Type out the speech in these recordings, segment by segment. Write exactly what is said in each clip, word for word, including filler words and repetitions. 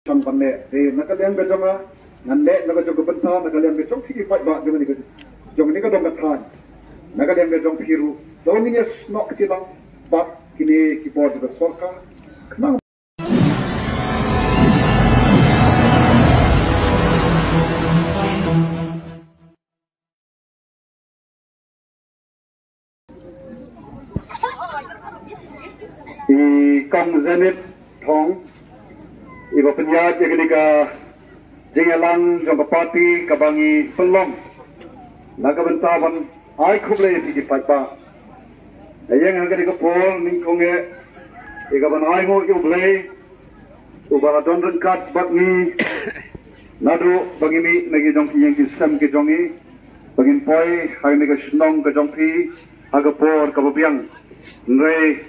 Chang ban leh, eh, na ka liang ka jong nga, ngan leh na ka jong ka bynta, na ka liang ka jong phi ki paidbah jong kane ka, jong kane ka dong ka thaiñ, na ka liang ka jong phi ruh. To ngin ïa snoh kti lang bad kine ki bor jong ka sorkar. Khnang I Kong Zenith Thong, i ba pynïaid ïa kane ka jingïalang jong ka party kaba ngi pynlong na ka bynta ban ai khublei ïa phi ki paidbah. Ïa ïeng ha kane ka por nyngkong eh, ïa ka ban ai nguh ïa U Blei uba la don ryngkat bad ngi naduh ba ngi mih na ki jong ki ïing ki sem ki jong ngi, ba ngin poi ha kane ka shnong ka jong phi ha ka por kaba biang. Hynrei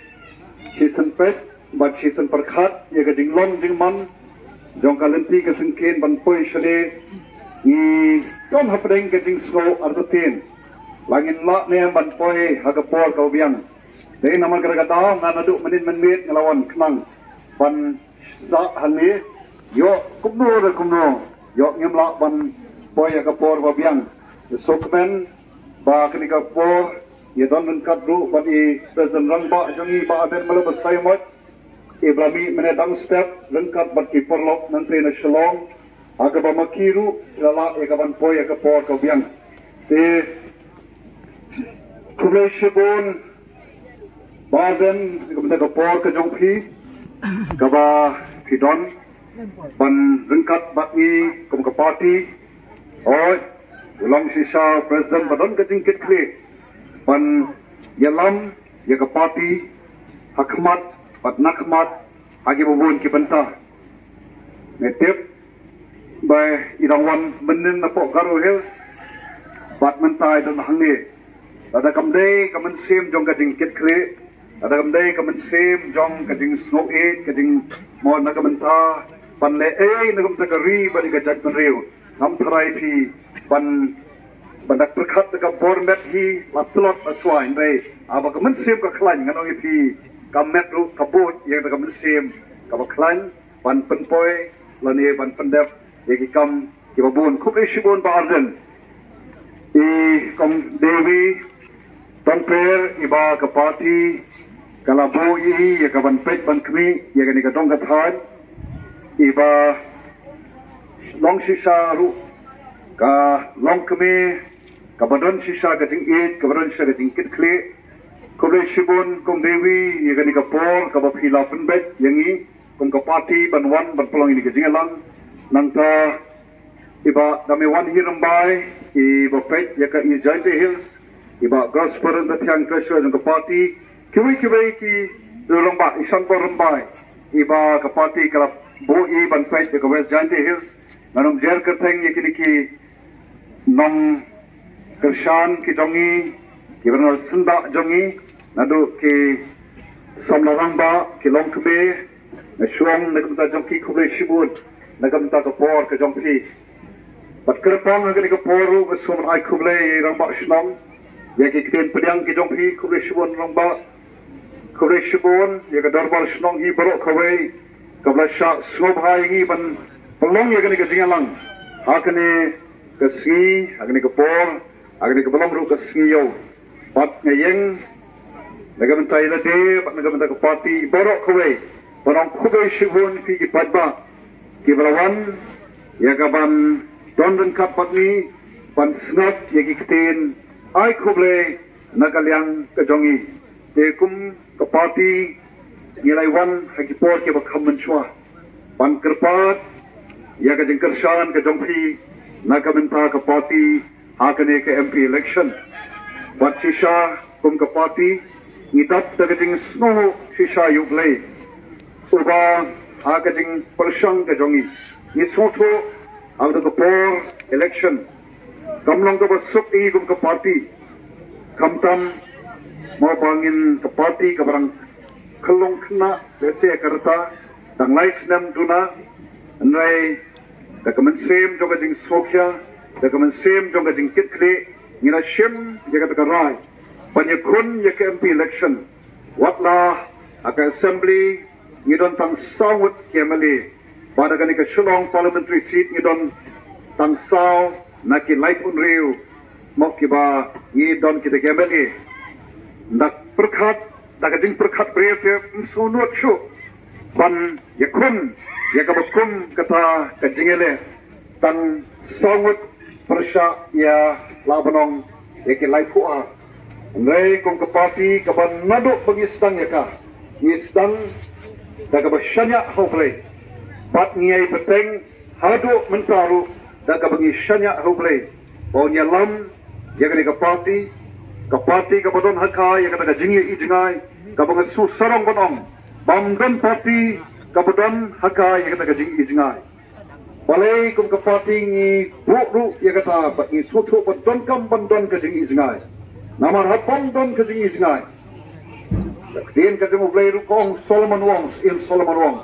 shisien peit bad shisien pyrkhat ïa ka jinglong jingman jong ka lynti ka syngkien ban poi shane, ngi don hapdeng ka jingsngew artatien. La ngin lah ne em ban poi ha ka por kaba biang? Dei namar kata ka daw nga naduh mynnin mynmiet nga la wan khnang ban sah hangne, ïoh kumno re kumno, ïoh ngim lah ban poi ha ka por ba biang. Sngewkmen ba kane ka por ïa don ryngkat ruh bad i President Rangbah jong ngi Bah Ardent Miller Basaiawmoit, i ba la mih mynne dang step ryngkat bad ki paralok nangta na Shillong, ha kaba ma ki ruh la lah ïa ka ban poi ha ka por ka biang. Te khublei shibun Bah Ardent, ïa ka bynta ka por ka jong phi kaba phi don ban ryngkat bad ngi kum ka party. Oi, u long shisha President ba don ka jingkitkhlieh ban ïalam ïa ka party ha khmat bad na khmat ha kiba bun ki bynta. Nga tip ba i dang wan mynnin napoh Garo Hills bad mynta i don hangne. Lada kam dei ka mynsiem jong ka jingkitkhlieh, lada kam dei ka mynsiem jong ka jingsngewieit, ka jingmut na ka bynta ban leh ei na ka bynta ka ri bad ïa ka jaitbynriew, ngam tharai phi ban, ban da pyrkhat da ka bor met hi la tlot la swai. Hynrei haba ka mynsiem ka khlaiñ, ngan ong ïa phi, ka met ruh ka buit ïa ka mynsiem kaba khlaiñ ban pynpoi lane ban pyndep ïa ki kam kiba bun. Khublei shibun Bah Ardent. I Kong Devi Tongper, i ba ka party ka la buh ïa i ïa ka ban peit ban khmih ïa kane ka dong ka thaiñ, i ba long shisha ruh ka longkmie, kaba don shisha ka jingïeit, kaba don shisha ka jingkitkhlieh. Khublei shibun Kong Devi ïa kane ka por kaba phi la pynbeit ïa ngi kum ka party ban wan ban pynlong ïa kane ka jingïalang. Nangta i Bah Dame Wanhi Rymbai, i ba peit ïa ka East Jaintia Hills, i Bah Prosper Rynthathiang, treasurer jong ka party, kiwei kiwei ki rangbah, i Shangkor Rymbai, i ba ka party ka la buh ïa i ban peit ïa ka West Jaintia Hills. Ngan ym jer kyrteng ïa kine ki nongkyrshan ki jong ngi, ki ba nongkyrshan jong ngi, naduh ki samla rangbah, ki longkmie, nga shu ong na ka bynta jong ki khublei shibun na ka bynta ka por ka jong phi. Bad kyrpang ha kane ka por ruh nga sngewbha ai khublei ïa i rangbah shnong, ïa ki ktien pdiang ki jong phi, khublei shibun rangbah. Khublei shibun ïa ka dorbar shnong hi baroh kawei kaba la shah sngewbha ïa ngi ban pynlong ïa kane ka jingïalang ha kane ka sngi, ha kane ka por, ha kane kaba long ruh ka sngi ïew. Bad nga ïeng na ka bynta ïa lade bad na ka bynta ka party baroh kawei ban ong khublei shibun phi ki paidbah kiba la wan ïa ka ban don ryngkat bad ngi ban sngap ïa ki ktien ai khublei na ka liang ka jong ngi. Te kum ka party ngi la wan ha ki por kiba kham mynshuwa ban kyrpad ïa ka jingkyrshan ka jong phi na ka bynta ka party ha kane ka M P election. Bad shisha kum ka party ngi dap da ka jingsngew shisha ïa U Blei uba ha ka jingpyrshang ka jong ngi. Ngi sngewthuh ha ka por election kam long kaba suk ïa ngi kum ka party. Khamtam mo ba ngin ka party kaba dang khyllung khynnah lehse ka rta dang lai snem duna, hynrei da ka mynsiem jong ka jingsngewkhia, da ka mynsiem jong ka jingkitkhlieh ngi la shim ïa kata ka rai ban ïakhun ïa ka M P election. Wat la ha ka assembly ngi don tang saw ngut ki M L A, Ba da kane ka Shillong Parliamentary Seat ngi don tang saw na ki laiphew hynriew mo kiba ngi don kita ki M L A. Da pyrkhat, da ka jingpyrkhat briew te ym sngewnud shuh ban ïakhun ïa kaba kum kata ka jingïaleh. Tang saw ngut pyrshah ïa la ban ong ïa ki laiphew ar. Hynrei kum ka party kaba naduh ba ngi sdang ïa ka, ngi sdang da kaba shaniah ha U Blei. Bad ngi ïai bteng haduh mynta ruh da kaba ngi shaniah ha U Blei ba un ïalam ïa kane ka party, ka party kaba don ha ka ïa kata ka jingïohi jngai kaba nga shu sarong ban ong, bym don party kaba don ha ka ïa kata ka jingïohi jngai. Balei kum ka party ngi buh ruh ïa kata bad ngi sngewthuh ba donkam ban don ka jingïohi jngai. Namar haba ym don ka jingïohi jngai, ka ktien ka jong U Blei ruh ka ong, Solomon u ong, Syiem Solomon u ong,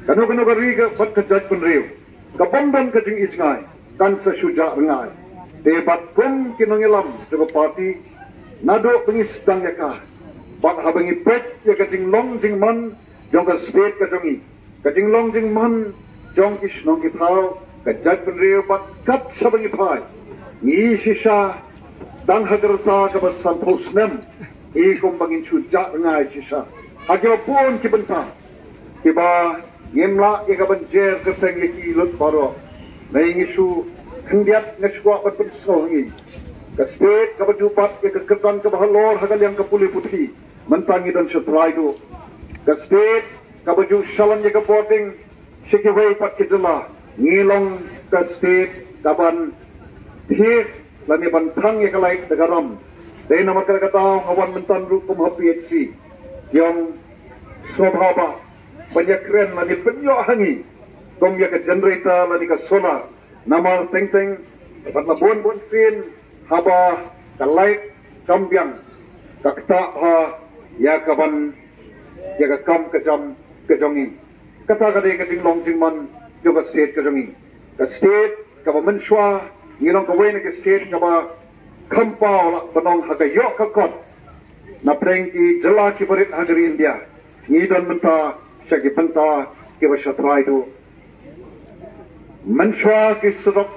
kano kano ka ri ka bad ka jaitbynriew kaba ym don ka jingïohi jngai kan sa shu jah rngai. Te bad kum ki nongïalam jong ka party, naduh ba ngi sdang ïa ka bad haba ngi peit ïa ka jinglong jingman jong ka state ka jong ngi, ka jinglong jingman jong ki shnong ki thaw, ka jaitbynriew bad kat shaba ngi phai, ngi shisha dang ha ka rta kaba sanphew snem, ngi kumba ngin shu jah rngai shisha ha kiba bun ki bynta kiba ngim lah ïa ka ban jer kyrteng ïa ki lut baroh. Ngi ngi shu khyndiat, nga shu kwah ban pynsngew ha ngi, ka state kaba ju bat ïa ka kyrdan kaba halor ha ka liang ka pule puthi, mynta ngi don sha trai duh. Ka state kaba ju shalan ïa ka bording sha kiwei pat ki jylla, ngi long ka state kaban thied lane ban thang ïa ka light da ka ram. Dei namar kata ka daw nga wan mynta ruh kum ha P H C, ki ong sngewbha ba ban ïakren lane pynïoh ha ngi kum ïa ka generator lane ka solar. Namar teng teng bad la bun bun sien haba ka light kam biang, ka ktah bha ïa ka ban, ïa ka kam ka jam ka jong ngi. Kata ka dei ka jinglong jingman jong ka state ka jong ngi. Ka state kaba mynshuwa ngi long kawei na ka state kaba kham paw, lah ban ong, ha ka ïoh ka kot na pdeng ki jylla kiba rit ha ka ri India, ngi don mynta sha ki bynta kiba sha trai duh. Mynshuwa ki surok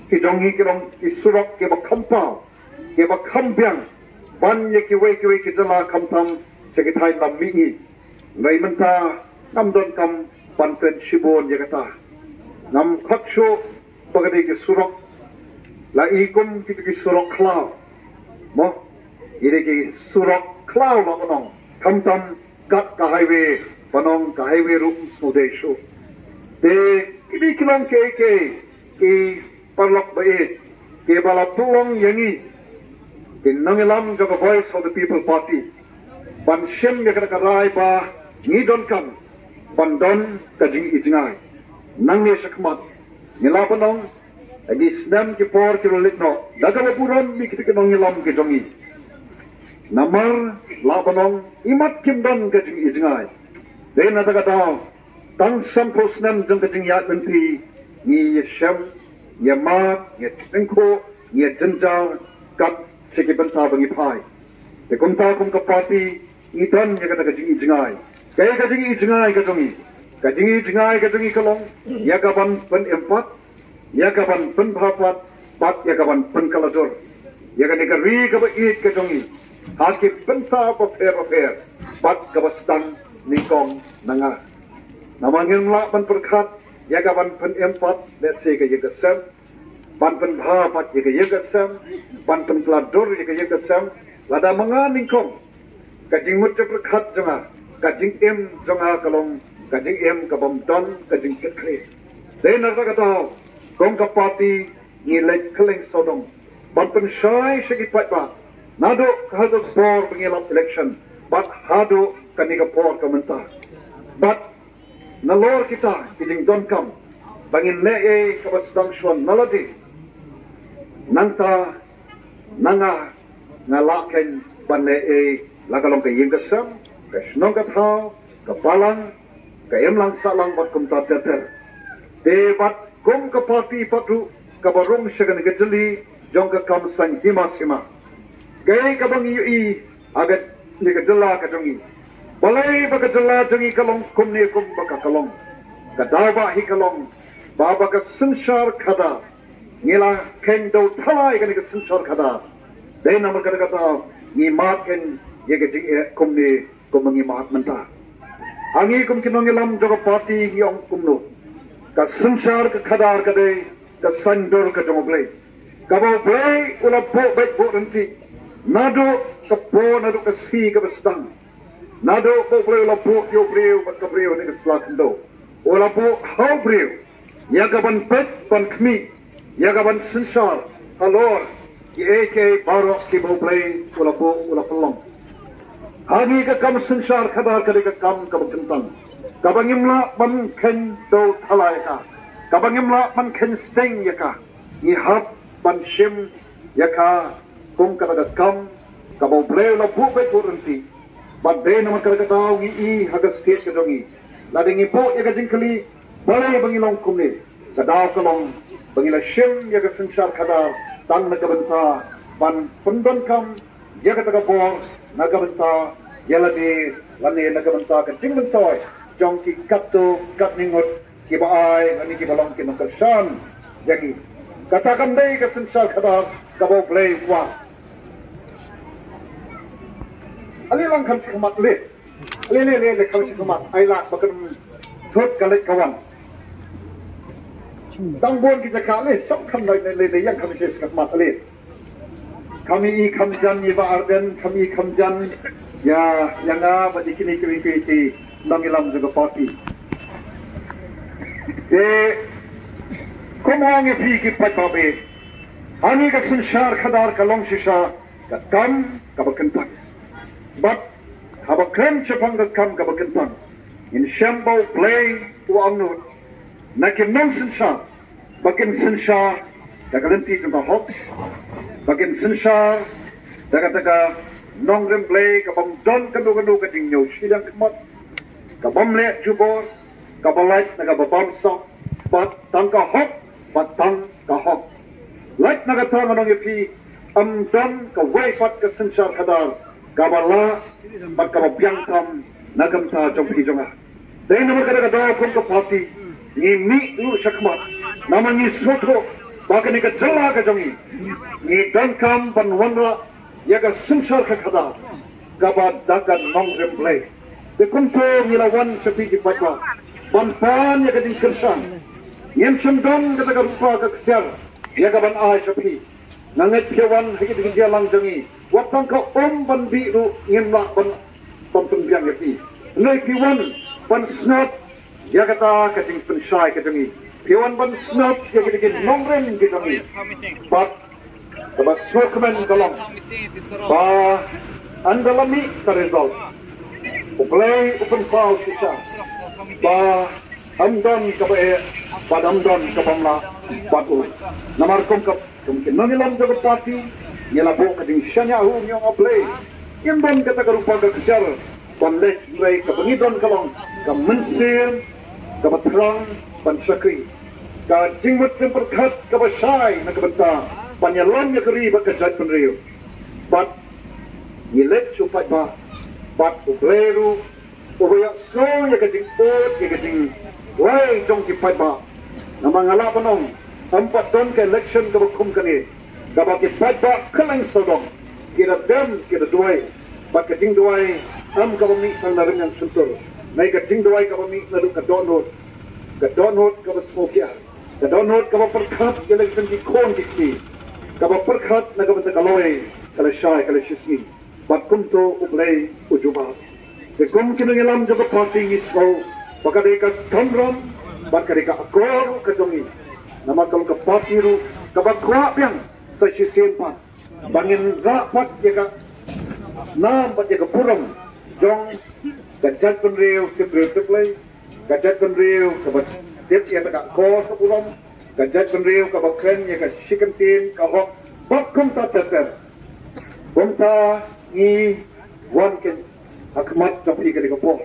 ki jong ngi ki long ki surok kiba kham paw, kiba kham biang ban ïa kiwei kiwei ki jylla, khamtam sha ki thaiñ lam mihngi. Hynrei mynta ngam donkam ban kren shibun ïa kata. Ngam khot shuh ba ka dei ki surok, la i kum ki, ki surok khlaw mo, ki dei ki surok khlaw, lah ban ong, khamtam kat ka highway, ban ong ka highway ruh ym sngewdei shuh. Te ki dei ki long kiei kiei, ki paralok ba ïeit, kiba la pynlong ïa ngi ki nongïalam jong ka Voice of the People Party ban shim ïa kata ka rai ba ngi donkam ban don ka jingïohi jngai. Nangne shakhmat ngi lah ban ong, ha ki snem ki por kiba la leit noh, da kaba burom ïa kita ki nongïalam ki jong ngi, namar lah ban ong imat kim don ka jingïohi jngai. Dei na kata ka daw tang sanphew snem jong ka jingïaid lynti, ngi ïashem, ngi ïamad, ngi ïatyngkhuh, ngi ïajynjar kat sha ki bynta ba ngi phai. Te kumta kum ka party ngi don ïa kata ka jingïohi jngai. Kaei ka jingïohi jngai ka jong ngi? Ka jingïohi jngai ka jong ngi ka long ïa ka ban pynim pat, ïa ka ban pynbha pat, bad ïa ka ban pynkylla dur ïa kane ka ri kaba ïeit ka jong ngi ha ki bynta bapher bapher, bad kaba sdang nyngkong na nga. Namar ngim lah ban pyrkhat ïa ka ban pynim pat, let's say, ka ïing ka sem, ban pynbha pat ïa ka ïing ka sem, ban pynkylla dur ïa ka ïing ka sem, lada ma nga nyngkong ka jingmut jingpyrkhat jong nga, ka jingim jong nga ka long ka jingim ka bym don ka jingkitkhlieh. Dei na kata ka daw kum ka party ngi leit kylleng sawdong ban pynshai sha ki paidbah, naduh ka ha ka por ba ngi lap election bad haduh kane ka por ka mynta. Bad nalor kita ki jingdonkam ba ngin leh ei kaba sdang shuwa na lade, nangta na nga, nga lah kein ban leh ei, la ka long ka ïing ka sem, ka shnong ka thaw, ka balang, ka imlang sahlang bad kumta ter ter. Te bad kum ka party pat ruh kaba rung sha kane ka jylli jong ka kam saiñ hima sima, kaei kaba ngi ïohi ha kane ka jylla ka jong ngi? Balei ba ka jylla jong ngi ka long kumne kumba ka, ka long? Ka daw ba hi ka long ba, ba ka synshar khadar ngi la kheiñ dewthala ïa kane ka synshar khadar. Dei namar kata ka daw ngi mad kheiñ ïa ka jingeh kumne kumba ngi mad mynta. Ha ngi kum ki nongïalam jong ka party ngi ong kumno, ka synshar ka khadar ka dei ka saiñdur ka jong U Blei, kaba U Blei u la buh beit buh ryntih naduh ka por, naduh ka sngi kaba sdang. Naduh ba U Blei u la buh ïa u briew bad ka briew ha ka sla khyndew, u la buh ha u briew ïa ka ban peit ban khmih, ïa ka ban synshar halor kiei kiei baroh kiba U Blei u la buh u la pynlong. Ha ngi ka kam synshar khadar ka dei ka kam kaba kyntang, kaba ngim lah ban kheiñ dewthala ïa ka, kaba ngim lah ban kheiñ sting ïa ka. Ngi hap ban shim ïa ka kum kata ka kam kaba U Blei u la buh beit buh ryntih. Bad dei namar kata ka daw ngi i ha ka state ka jong ngi, lada ngi buh ïa ka jingkylli balei ba ngi long kumne, ka daw ka long ba ngi la shim ïa ka synshar khadar tang na ka bynta ban pyndonkam ïa kata ka bor na ka bynta ïa lade lane na ka bynta ka jingmyntoi jong ki katto katne ngut kiba ai lane kiba long ki nongkyrshan jong ngi. Kata kam dei ka synshar khadar kaba U Blei u kwah. Ale lang kham shi khmat le. Ale le le le kham shi khmat. Ai la ba kan thot ka leit ka wan. Tang bun ki jaka le, shong kham le le le, ïa kham shi khmat le. Kham i kham jan ïa Bah Ardent, kham i kham jan ïa, ïa nga bad ïa kine kiwei kiwei ki nongïalam jong ka party. Te kum ong ïa phi ki paidbah, ha ngi ka synshar khadar ka long shisha ka kam kaba kyntang. Bad haba kren shaphang ka kam kaba kyntang, ngin shem ba U Blei u angnud na ki nongsynshar ba kin synshar da ka lynti jong ka hok, ba kin synshar da kata ka nongrim Blei kabym don kano kano ka jingñiew shiliang khmat, kabym leh jubor, kaba lait na kaba bamsap, bad tang ka hok, bad tang ka hok. Lait na kata ngan ong ïa phi, ym don kawei pat ka synshar khadar kaba lah bad kaba biang tam na ka bynta jong phi jong nga. Dei namar kata ka daw kum ka party ngi mih ruh shakhmat namar ngi sngewthuh ba kane ka jylla ka jong ngi, ngi donkam ban wanrah ïa ka synshar ka khadar kaba da ka nongrim Blei. Te kumto ngi la wan sha phi ki paidbah ban pan ïa ka jingkyrshan. Ngim shym don kata ka rupa ka ksiar ïa ka ban ai sha phi. Nga ngeit phi wan ha ki jingïalang jong ngi, wat tang ka um ban bih ruh ngim lah ban, ban pynbiang ïa phi. Hynrei phi wan ban sngap ïa kata ka jingpynshai ka jong ngi. Phi wan ban sngap ïa kita ki nongrim ki jong ngi. Bad kaba sngewkmen ka long ba ynda la mih ka result, U Blei u pynpaw shisha ba ym don kaba eh bad ym don kaba mlah bad u. Namar kum ka Kum ki nongïalam jong ka party, ngi la buh ka jingshaniah ha u, ngi ong, A Blei, ngim don kata ka rupa ka ksiar ban leh, hynrei kaba ngi don ka long ka mynsiem kaba thrang ban shakri, ka jingmut jingpyrkhat kaba shai na ka bynta ban ïalam ïa ka ri bad ka jaitbynriew. Bad ngi leit sha u paidbah, bad U Blei ruh uba ïohsngew ïa ka jingud, ïa ka jingduwai jong ki paidbah. Namar nga lah ban ong, ym pat don ka election kaba kum kane kaba ki paidbah kylleng sawdong ki da dem, ki da duwai. Bad ka jingduwai ym kaba mih tang na rynïeng shyntur, hynrei ka jingduwai kaba mih naduh ka dohnud, ka dohnud kaba sngewkhia, ka dohnud kaba pyrkhat ïa la ki jong ki khun ki kti, kaba pyrkhat na ka bynta ka lawei ka lashai ka lashisngi. Bad kumto U Blei u jubab. Te kum ki nongïalam jong ka party ngi sngew ba ka dei ka kamram bad ka dei ka akor ka jong ngi. Namar ka long ka party ruh kaba kwah biang sa shisien pat ba ngin rah pat ïa ka nam bad ïa ka burom jong ka jaitbynriew tip briew tip Blei, ka jaitbynriew kaba tip ïa ka akor ka burom, ka jaitbynriew kaba kren ïa ka shi kyntien ka hok. Bad kumta ter ter, kumta ngi wan kein ha khmat jong phi kane ka por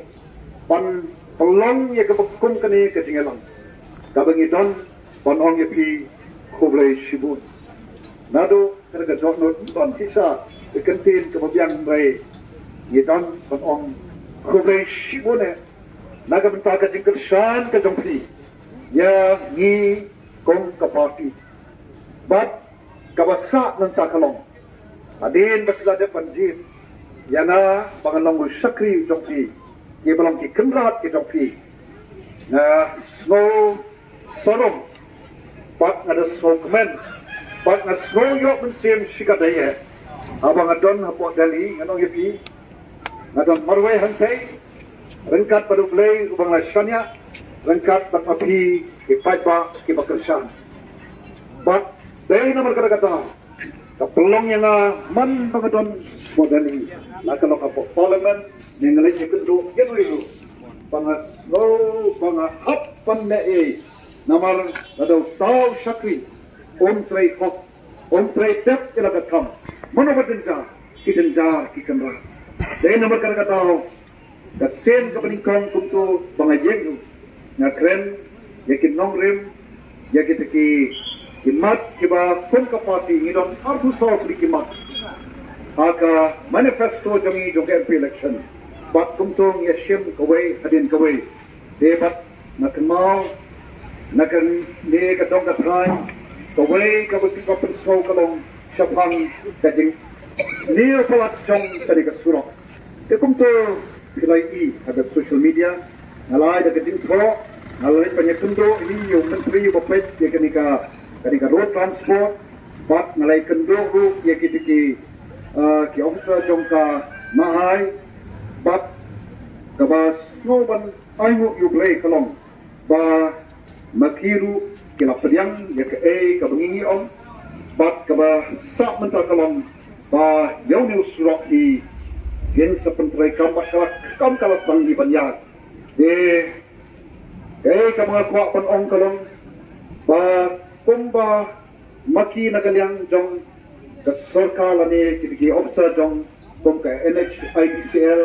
ban pynlong ïa kaba kum kane ka jingïalang kaba ngi don ban ong ïa phi khublei shibun. Naduh kane ka dohnud ym don shisha ka kyntien kaba biang, hynrei ngi don ban ong khublei shibun eh na ka bynta ka jingkyrshan ka jong phi ïa ngi kum ka party. Bad kaba sah nangta ka long, hadien ba shu la dep ban jied ïa nga ba ngan long u shakri jong phi, kiba long ki kynrad ki jong phi, nga sngew sarong, bad nga da sngewkmen, bad nga sngew ïoh mynsiem shikatdei eh. Haba nga don hapoh Delhi, nga ong ïa phi, nga don marwei hangtei, ryngkat bad U Blei uba nga la shaniah, ryngkat bad ma phi ki paidbah kiba kyrshan. Bad dei namar kata ka daw, ka pynlong ïa nga man ba nga don hapoh Delhi, la ka long hapoh Parliament, ne nga leit ïakynduh ïa uno uno, ba nga sngew ba nga hap ban leh ei. Namar lada uta u shakri um trei hok, um trei dep ïa la ka kam, mano ba jynjar, ki jynjar ki kynrad. Dei namar kata ka daw, ka sien kaba nyngkong kumto ba nga ïeng ruh, nga kren ïa ki nongrim, ïa kita ki, ki mat kiba kum ka party ngi don arphew saw tylli ki mat ha ka manifesto jong ngi jong ka M P election. Bad kumto ngi ïashim kawei hadien kawei. Te bad nga kynmaw na kane ka dong ka thaiñ, kawei kaba phi ba pynsngew ka long shaphang ka jingïoh palat jong kane ka surok. Te kumto phi la ïohi ha ka social media, nga la ai da ka jingthoh, nga la leit ban ïakynduh ïa u myntri uba peit ïa kane ka, kane ka road transport, bad nga la ïakynduh ruh ïa kita ki, ah, ki officer jong ka NHAI, bad kaba sngew ban ai nguh ïa U Blei ka long ba ma ki ruh ki la pdiang ïa kaei kaba ngi ngi ong, bad kaba sah mynta ka long ba ïa une u surok hi ngin sa pyntrei kam bad ka la, kam ka la sdang hi ban ïaid. Te kaei kaba nga kwah ban ong ka long ba kumba ma ki na ka liang jong ka sorkar lane ki, ki officer jong kum ka N H I D C L,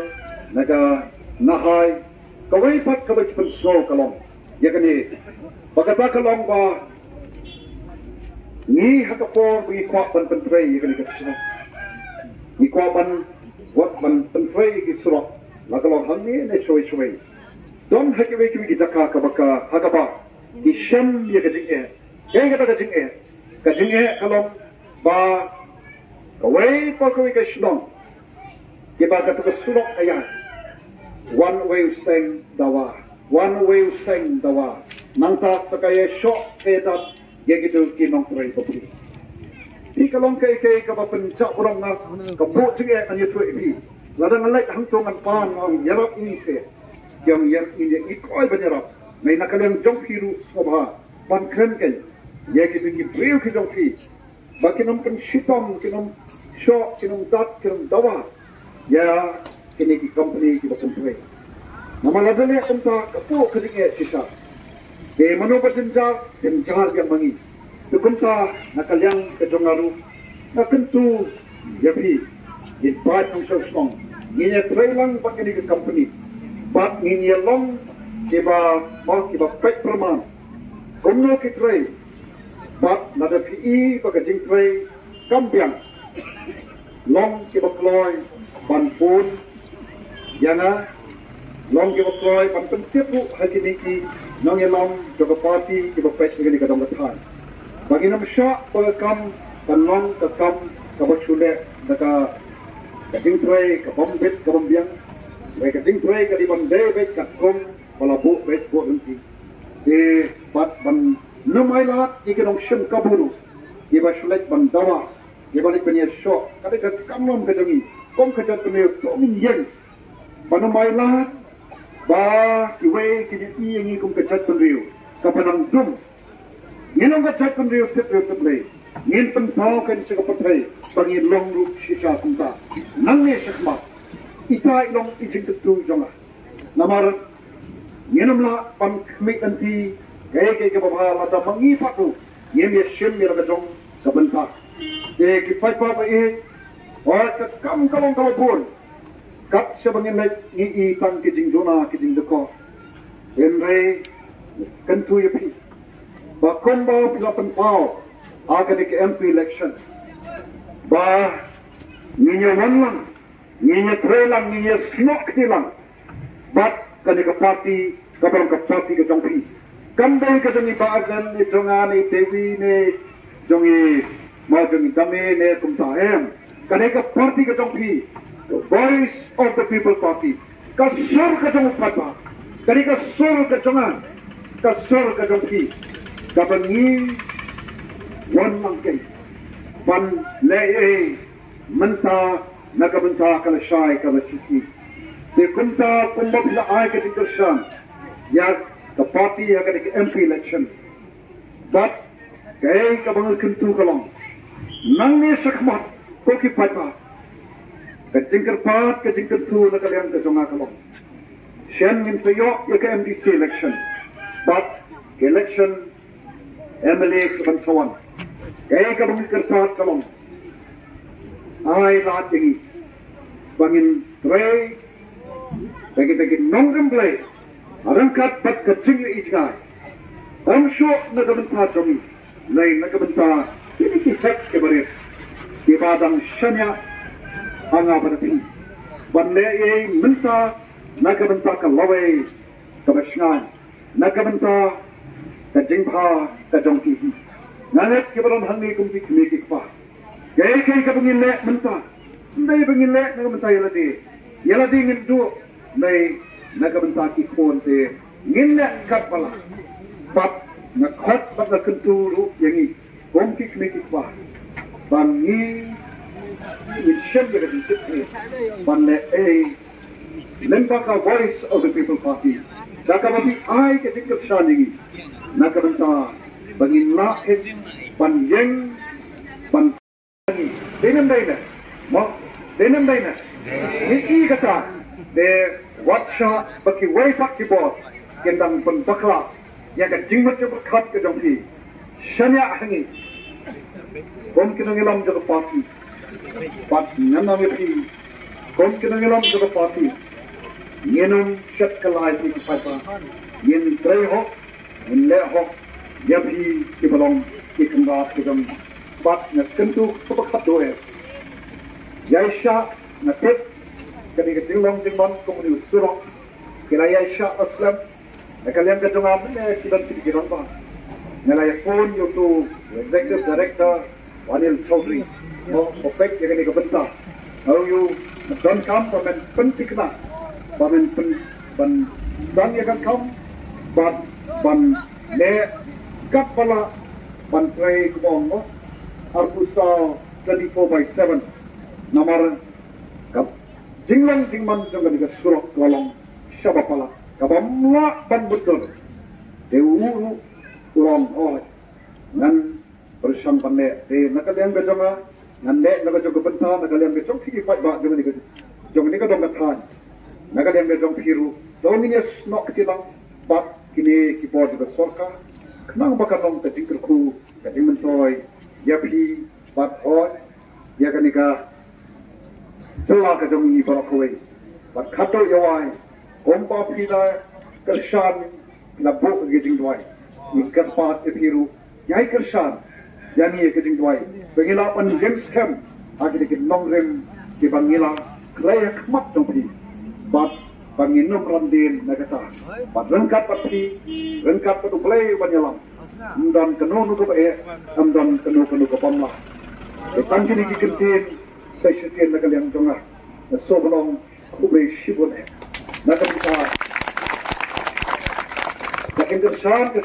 na ka NHAI, kawei pat kaba ki pynsngew ka long ïa kane, ba kata ka long ba ngi ha ka por ba ngi kwah ban pyntrei ïa kane ka surok, ngi kwah ban, wat ban pyntrei ïa ki surok, la ka long hangne ne shawei shawei. Don ha kiwei kiwei ki jaka kaba ka, ha kaba ki shem ïa ka jingeh. Kaei kata ka jingeh? Ka jingeh ka long ba kawei pa kawei ka shnong, kiba kata ka surok ka ïaid, wan uwei u seng dawa, wan uwei u seng dawa, nangta sa ka ïashoh ka ïadap ïa kito ki nongtrei bapli. Phi, ka long kaei kaei kaba pynjah burom, nga ka buh jingeh ngan ïathuh ïa phi. Lada ngan leit hangto ngan pan, ngan ïarap ïa ngi se. Ki ong ïa ngi, ïa ngi kloi ban ïarap. Ngi na ka liang jong phi ruh sngewbha ban kren kein ïa kito ki briew ki jong phi, ba kin ym pynshitom, kin ym shoh, kin ym dat, kin ym dawa ïa kine ki company kiba pyntrei. Namar lada leh kumta ka buh ka jingeh shisha. Te mano ba jynjar, jynjar biang ma ngi. Te kumta na ka liang ka jong nga ruh, nga kyntu ïa phi, ngin pait nongshong shnong, ngin ïatrei lang bad kine ki company, bad ngin ïalong kiba, mo, kiba peit pyrman kumno ki trei. Bad lada phi i ba ka jingtrei kam biang, long kiba kloi ban phone ïa nga, long kiba kloi ban pyntip ruh ha kine ki nongïalam jong ka party kiba peit ha kane ka dong ka thaiñ, ba ngin ym shah ba ka kam kan long ka kam kaba shu leh da ka, ka jingtrei ka bym bit ka bym biang. Ba ka jingtrei ka dei ban dei beit katkum ba la buh beit buh lynti. Te bad ban ym ailad ïa ki nongshim kabu ruh, kiba shu leit ban dawa, kiba leit ban ïashoh. Ka dei ka kam lem ka jong ngi kum ka jaitbynriew, to ngin ïeng ban ym ailad ba kiwei kin ïohi ïa ngi kum ka jaitbynriew kaba nang dum. Ngin long ka jaitbynriew tip briew tip Blei, ngin pynpaw kein sha ka pyrthei ba ngin long ruh shisha kumta. Nangne shakhmat, ita i long i jingkyntu jong nga. Namar ngin ym lah ban khmih lynti kaei kaei kaba bha lada ma ngi pat ruh ngim ïashim ïa la ka jong ka bynta. Te ki paidbah ba ïeit, wat ka kam ka long kaba bun, kat shaba ngin leit ngi i tang ki jingduna ki jingdukor. Hynrei kyntu ïa phi ba kumba phi la pynpaw ha kane ka M P election, ba ngin ïa wan lang, ngin ïa trei lang, ngin ïa snoh kti lang. Bad Kane ka party, ka bang ka party ka jong phi. Kam dei ka jong i Bah Ardent, ne jong nga, ne Dewi, ne jong i, mo jong i Dame, ne kumta em. Kane ka party ka jong phi. The Voice of the People Party. Ka sur ka jong u paidbah. Kane ka sur ka jong nga. Ka sur ka jong phi. Ka ba ngi wan lang kei. Ban leh ei mynta na ka bynta ka lashai ka lashisngi. Te kumta kumba phi la ai ka jingkyrshan ïa ka party ha kane ka M P election. Bad kaei kaba nga kyntu ka long, nangne shakhmat ko ki paidbah, ka jingkyrpad ka jingkyntu na ka liang ka jong nga ka long, shen ngin sa ïoh ïa ka M D C election bad ka election M L A ka ban sa wan. Kaei kaba nga kyrpad ka long, ai lad ïa ngi ba ngin trei da kita ki nongrim Blei ryngkat bad ka jingïohi jngai. Ym shuh na ka bynta jong ngi, hynrei na ka bynta kine ki heh ki barit kiba dang shaniah ha nga bad ha phi ban leh ei mynta na ka bynta ka lawei kaba shngaiñ, na ka bynta ka jingbha ka jong phi. Nga ngeit kiba don hangne kum ki kmie ki kpa, kaei kaei kaba ngin leh mynta, ym dei ba ngin leh na ka bynta ïa lade, ïa lade ngin duh, hynrei na ka bynta ki khun te ngin leh katba lah. Bad nga khot bad nga kyntu ruh ïa ngi kum ki kmie ki kpa ba ngi ngin shem ïa ka jingtip ban leh ei lyngba ka Voice of the People Party, da kaba phi ai ka jingkyrshan ïa ngi na ka bynta ba ngin lah ban ïeng ban. Dei ne ym dei ne? Mo, dei ne ym dei ne? Ngi i kata, te wat shah ba kiwei pat ki bor kin dang pynbakla ïa ka jingmut jingpyrkhat ka jong phi shaniah ha ngi kum ki nongïalam jong ka party. Bad ngan ong ïa phi, kum ki nongïalam jong ka party, ngin ym shet kylla ïa phi ki paidbah. Ngin trei hok, ngin leh hok ïa phi kiba long ki kynrad ki jong. Bad nga kyntu kaba khatduh eh, ïaishah, nga tip kane ka jinglong jingman kum une u surok ki la ïaishah slem. Na ka liang ka jong nga mynne ki don ki rangbah, nga la ïaphone ïa uto u Executive Director u Anil Chaudhary, mo, ba peit ïa kane ka bynta. Nga ong ïa u, donkam ba men pynthikna, ba men pyn, ban don ïa ka kam, ban, ban leh katba lah ban trei, kumba ong, mo, arphew saw, twenty-four by seven. Namar ka jinglong jingman jong kane ka surok ka long shaba palat, kaba ym lah ban mutdur. Te u ruh u ong, oh, ngan pyrshang ban leh. Te na ka liang ka jong nga, ngan leh na ka jong ka bynta, na ka liang ka jong phi ki paidbah jong kane ka, jong kane ka dong ka thaiñ, na ka liang ka jong phi ruh, to ngin ïasnoh kti lang bad kine ki bor jong ka sorkar khnang ba kan long ka jingkyrkhu, ka jingmyntoi ïa phi bad hoi ïa kane ka jylla ka jong ngi baroh kawei. Bad khatduh ïa wai, kumba phi la kyrshan, phi la buh ka jingduwai, ngi kyrpad ïa phi ruh, ïai kyrshan ïa ngi ïa ka jingduwai ba ngin lah ban ïeng skhem ha kine ki nongrim kiba ngi la khlei ha khmat jong phi. Bad ba ngin ym ran dien na kata. Bad ryngkat bad phi, ryngkat bad U Blei uba ïalam, ym don kano kano kaba eh, ym don kano kano kaba ym lah. Te tang kine ki kyntien sa shisien na ka liang jong nga. Nga sngewbha ban ong khublei shibun eh na ka bynta ka jingkyrshan ka